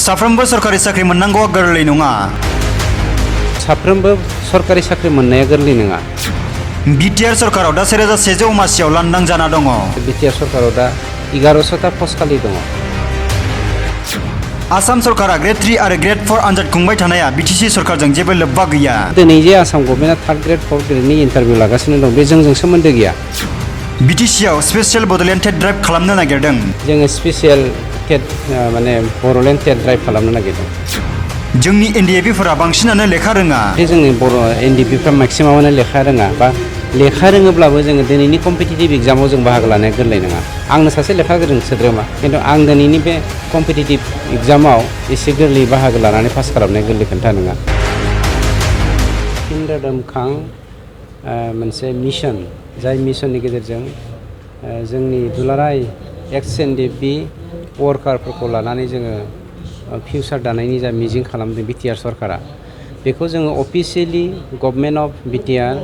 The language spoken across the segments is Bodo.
साफ्रोमबो सरकारि साख्रि मोननांगौआ गोरलै नङा। साफ्रोमबो सरकारि साख्रि मोननाया गोरलै नङा। बिटिआर सरकाराव दा 4100 मासियाव लांदां जाना दङ। बिटिआर सरकाराव दा 1100टा पस्ट खालि दङ। आसाम सरकारा ग्रेड 3 आरो ग्रेड 4 आनजाद खुंबाय थानाया बिटिसि सरकारजों जेबो लोब्बा गैया। दिनै जे आसाम गभर्नमेन्टआ 3rd ग्रेड 4th ग्रेडनि इन्टारभिउ लागासिनो दं बे जोंजों सोमोन्दो गैया। बिटिसिआव स्पेसियेल बड'लेण्ड टेट ड्राइभ खालामनो नागिरदों। जोङो स्पेसियेल टेट माने बड'लेण्ड टेट ड्राइभ खालामनो नागिरदों। जोंनि एनडिएफिफोरा बांसिनानो लेखा रोङा। जोंनि बर' एनडिएफिफ्रा मेक्सिमामानो लेखा रोङा बा लेखा रोङोब्लाबो जोङो दिनैनि कम्पिटिटिभ एग्जामाव जों बाहागो लानाया गोरलै नङा। आंनो सासे लेखा गोरों सोद्रोमा खिन्थु आं दिनैनि बे कम्पिटिटिभ एग्जामाव एसे गोरलै बाहागो लानानै पास खालामनाया गोरलै खोथा नङा। फिनरादामखां मोनसे मिशन जाय मिशननि गेजेरजों जोंनि दुलाराय एक्स एनडिएफबि वर्कारफोरखौ लानानै जोङो फिउचार दानायनि जा मिजिं खालामदों बिटिआर सरकारा बेखौ जोङो अफिसियेलि गभर्नमेन्ट अफ बिटिआर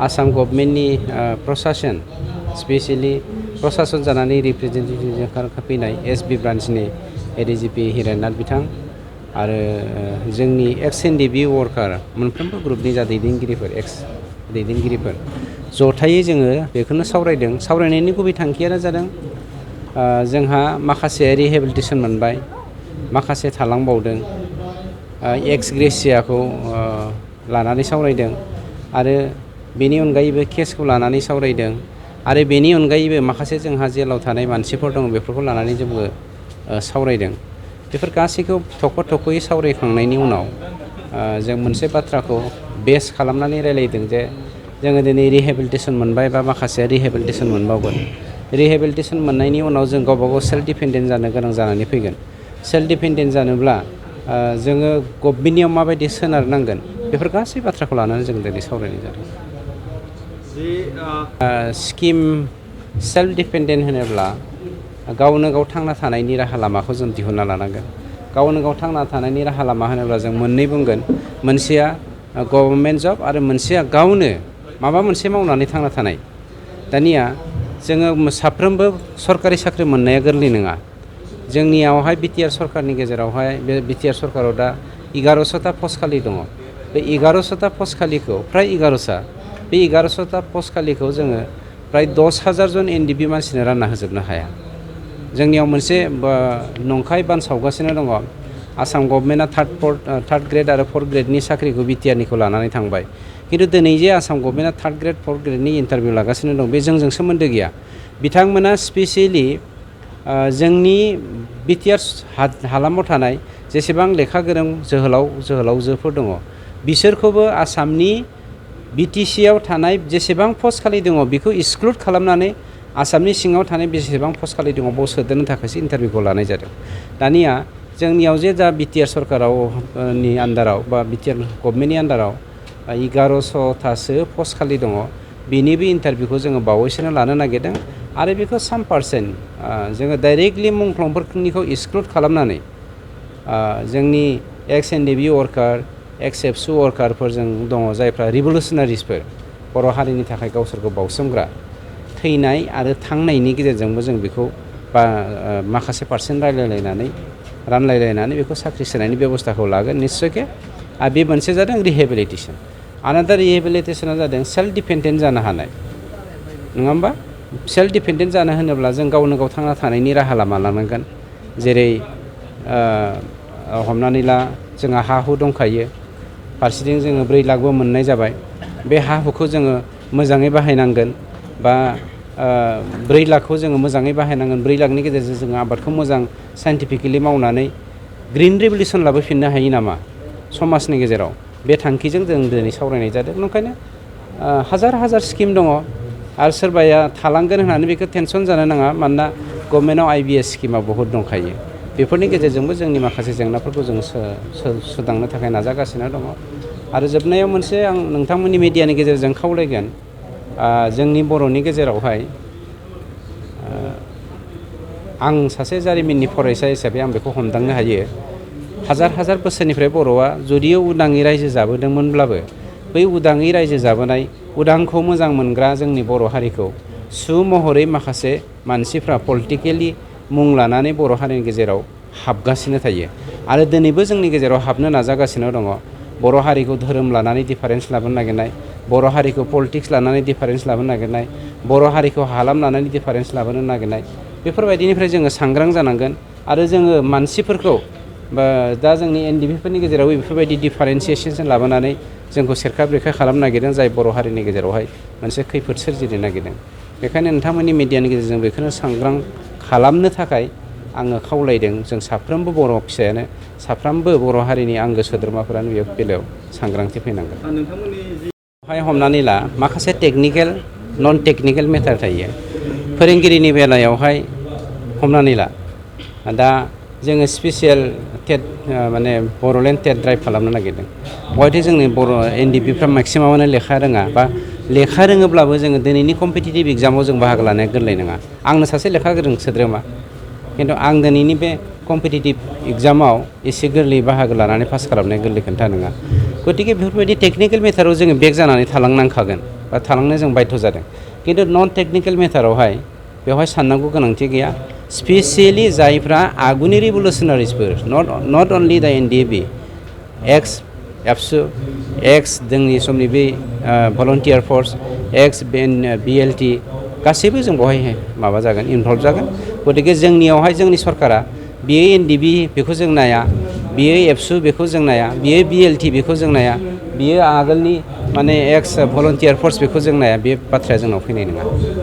आसाम गभर्नमेन्टनि प्रशासन स्पेसियेलि प्रशासन जानानै रिप्रेजेन्टेटिभ फैनाय एसबि ब्रान्चनि एडिजिपि हिरेननाथ बिथां आरो जोंनि एक्स एनडिएफबि वर्कार मोनफ्रोमबो ग्रुपनि जा दैदेनगिरिफोर एक्स दैदेनगिरिफोर जथायै जोङो बेखौनो सावरायदों। सावरायनायनि गुबै थांखियानो जादों जोंहा माखासे रिहेबिलिटेसन मोनबाय, माखासे थालांबावदों, एक्स ग्रेसियाखौ लानानै सावरायदों आरो बेनि अनगायैबो केसखौ लानानै सावरायदों आरो बेनि अनगायैबो माखासे जोंहा जेलाव थानाय मानसिफोर दं बेफोरखौ लानानै जोंबो सावरायदों। बेफोर गासैखौ थख'यै सावरायखांनायनि उनाव जों मोनसे बाथ्राखौ बेस खालामनानै रायलायदों जे जोङो दिनै रिहेबिलिटेसन मोनबाय बा माखासे रिहेबिलिटेसन मोनबावगोन। रिहेबिलिटेसन मोननायनि उनाव जों गावबा गाव सेल्फ डिपेन्डेन्ट जानो गोनां जानानै फैगोन। सेल्फ डिपेन्डेन्ट जानोब्ला जोङो गभर्नमेन्टनियाव माबायदि सोनारनांगोन बेफोर गासै बाथ्राखौ लानानै जों दिनै सावरायनाय जादों। स्किम सेल्फ डिपेन्डेन्ट होनोब्ला गावनो गाव थांना थानायनि राहा लामाखौ जों दिहुनना लानांगोन। गावनो गाव थांना थानायनि राहा लामा होनोब्ला जों मोननै बुंगोन, मोनसेया गभर्नमेन्ट जब आरो मोनसेया गावनो माबा मोनसे मावनानै थांना थानाय। दानिया जोङो साफ्रोमबो सरकारि साख्रि मोननाया गोरलै नङा। जोंनियावहाय बिटिआर सरकारनि गेजेरावहाय बे बिटिआर सरकाराव दा 1100टा पस्ट खालि दङ। बे 1100टा पस्ट खालिखौ फ्राय 1100 बे 1100टा पस्ट खालिखौ जोङो फ्राय 10,000 जन एनडिएफबि मानसिनो रानना होजोबनो हाया। जोंनियाव मोनसे नंखाय बानसावगासिनो दङ आसाम गभर्नमेन्टआ 3rd ग्रेड आरो 4th ग्रेडनि साख्रिखौ बिटिआरनिखौ लानानै थांबाय। खिन्थु दिनै जे आसाम गभर्नमेन्टआ 3rd ग्रेड 4th ग्रेडनि इन्टारभिउ लागासिनो दं बे जोंजों सोमोन्दो गैया। बिथांमोना स्पेसियेलि जोंनि बिटिआर हालामाव थानाय जेसेबां लेखा गोरों जोहोलावजोफोर दङ बिसोरखौबो आसामनि बिटिसिआव थानाय जेसेबां पस्ट खालि दङ बेखौ एक्सक्लुड खालामनानै आसामनि सिङाव थानाय बेसेबां पस्ट खालि दङ बाव सोदेरनो थाखायसो इन्टारभिउखौ लानाय जादों। दानिया जोंनियाव जे दा बिटिआर सरकारावनि आन्दाराव बा बिटिआर गभर्नमेन्टनि आन्दाराव 1100थासो पस्ट खालि दङ बेनिबो इन्टारभिउखौ जोङो बावैसोनो लानो नागिरदों आरो बेखौ 3% जोङो डाइरेक्टलि मुंख्लंफोरनिखौ एक्सक्लुड खालामनानै जोंनि एक्स एनडिएफबि वर्कार एक्स एबसु वर्कारफोरजों दङ जायफ्रा रिभलिउसनारिसफोर बर' हारिनि थाखाय गावसोरखौ बावसोमग्रा थैनाय आरो थांनायनि गेजेरजोंबो जों बेखौ माखासे पार्सेन्ट रानलायलायनानै बेखौ साख्रि सोनायनि बेब'स्थाखौ लागोन निस्सयके। आरो बे मोनसे जादों रिहेबिलिटेसन। आनादार रिहेबिलिटेसना जादों सेल्फ डिपेन्डेन्ट जानो हानाय, नङा होमबा? सेल्फ डिपेन्डेन्ट जानो होनोब्ला जों गावनो गाव थांना थानायनि राहा लामा लानांगोन। जेरै हमनानै ला जोंहा हा हु दंखायो, फारसेथिं जोङो 4 लाखबो मोननाय जाबाय। बे हा हुखौ जोङो मोजाङै बाहायनांगोन बा 4 लाखखौ जोङो मोजाङै बाहायनांगोन। 4 लाखनि गेजेरजों जोङो आबादखौ मोजां साइन्टिफिकेलि मावनानै ग्रिन रिभलिउसन लाबोफिननो हायो नामा समाजनि गेजेराव, बे थांखिजों जों दिनै सावरायनाय जादों। ओंखायनो हाजार स्किम दङ आरो सोरबाया थालांगोन होननानै बेखौ टेनसन जानो नाङा। मानोना गभर्नमेन्टआव IBS स्किमा बहुद दंखायो। बेफोरनि गेजेरजोंबो जोंनि माखासे जेंनाफोरखौ जों सुदांनो थाखाय नाजागासिनो दङ। आरो जोबनायाव मोनसे आं नोंथांमोननि मिडियानि गेजेरजों खावलायगोन, जोंनि बर'नि गेजेरावहाय आं सासे जारिमिननि फरायसा हिसाबै आं बेखौ हमदांनो हायो। हाजार बोसोरनिफ्राय बर'आ जुदियो उदाङै रायजो जाबोदोंमोनब्लाबो बै उदाङै रायजो जाबोनाय उदांखौ मोजां मोनग्रा जोंनि बर' हारिखौ सु महरै माखासे मानसिफ्रा पलिटिकेलि मुं लानानै बर' हारिनि गेजेराव हाबगासिनो थायो आरो दिनैबो जोंनि गेजेराव हाबनो नाजागासिनो दङ। बर' हारिखौ धोरोम लानानै डिफारेन्स लाबोनो नागिरनाय, बर' हारिखौ पलिटिक्स लानानै डिफारेन्स लाबोनो नागिरनाय, बर' हारिखौ हालाम लानानै डिफारेन्स लाबोनो नागिरनाय, बेफोरबायदिनिफ्राय जोङो सांग्रां जानांगोन आरो जोङो मानसिफोरखौ बा दा जोंनि एनडिपिफोरनि गेजेराव बेफोरबायदि डिफारेन्सियेसन लाबोनानै जोंखौ सेरखा बेरखा खालामनो नागिरदों, जाय बर' हारिनि गेजेरावहाय मोनसे खैफोद सोरजिनो नागिरदों। बेखायनो नोंथांमोननि मिडियानि गेजेरजों बेखौनो सांग्रां खालामनो थाखाय आङो खावलायदों। जों साफ्रोमबो बर' फिसायानो, साफ्रोमबो बर' हारिनि आंगो सोद्रोमाफोरानो बे बेलायाव सांग्रांथि फैनांगोन। बेवहाय हमनानै ला माखासे टेकनिकेल नन टेकनिकेल मेटार थायो। फोरोंगिरिनि बेलायावहाय हमनानै ला दा जोङो स्पेसियेल टेट माने बर'लेण्ड टेट ड्राइभ खालामनो नागिरदों। बेवहायथ' जोंनि बर' एनडिपिफ्रा मेक्सिमामानो लेखा रोङा, बा लेखा रोङोब्लाबो जोङो दिनैनि कम्पिटिटिभ एग्जामाव जों बाहागो लानाया गोरलै नङा। आंनो सासे लेखा गोरों सोद्रोमा, खिन्थु आं दिनैनि बे कम्पिटिटिभ एग्जामाव एसे गोरलै बाहागो लानानै पास खालामनाया गोरलै खोथा नङा। गतिके बेफोरबायदि टेकनिकेल मेटाराव जोङो बेक जानानै थालांनांखागोन बा थालांनो जों बायध' जादों। खिन्थु नन टेकनिकेल मेटारावहाय बेवहाय साननांगौ गोनांथि गैया। स्पेसियेलि जायफ्रा आगुनि रिभलुसनारिसफोर, नट अनलि दा एनडिएबि, एक्स एबसु, एक्स जोंनि समनि बे भलन्टियार फर्स, एक्स बिएलटि, गासैबो जों बेवहाय माबा जागोन, इनभल्भ जागोन। गतिके जोंनियावहाय जोंनि सरकारा बियो एनडिबि बेखौ जों नाया, बियो एबसु बेखौ जों नाया, बियो बिएलटि बेखौ जों नाया, बियो आगोलनि माने एक्स भलन्टियार फर्स बेखौ जों नाया, बे बाथ्राया जोंनाव फैनाय नङा।